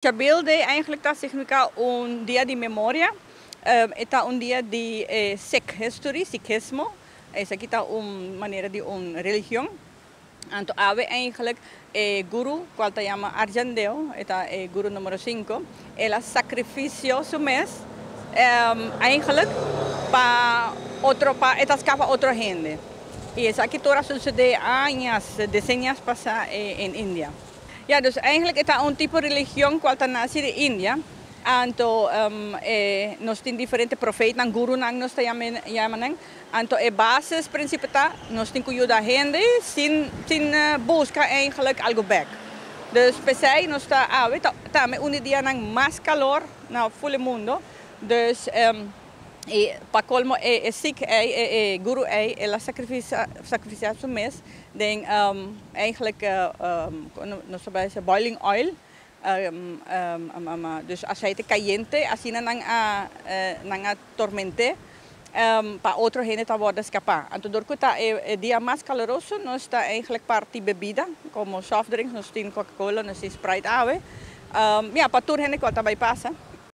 Chabeel Day eigenlijk ta significa un dia di memoria. Ta un dia di Sikh history, Sikhismo. Esaki ta un manera di un religion. Anto awe eigenlijk e guru, cual ta yama Arjan Dev, ta e guru numero 5, el a sacrificio su mes eigenlijk pa otro, pa e ta scapa otro hende. Y esaki tur a sucede aña, decennia's pasa in India. Ja, dus eigenlijk is dat un tipo di religion cual ta naci di India. Anto nos tin diferente profeta, guru nan nos ta yama. Anto e basis principio ta, nos tin cu yuda hende sin busca eigenlijk algo back. Dus p'esey nos ta awe tambe un dia nan mas calor na full mundo. Dus y pa colmo e Sikh e guru el a sacrifica su mes den eigenlijk no sa boiling oil, dus aceite cayente, asina nan a torment'e pa otro hende ta wordo scapa. Anto door cu ta e dia mas caluroso, nos ta eigenlijk parti bebida, como soft drinks, nos tin Coca-Cola, nos tin Sprite awe. Ja, pa tur hende cu ta bay pasa.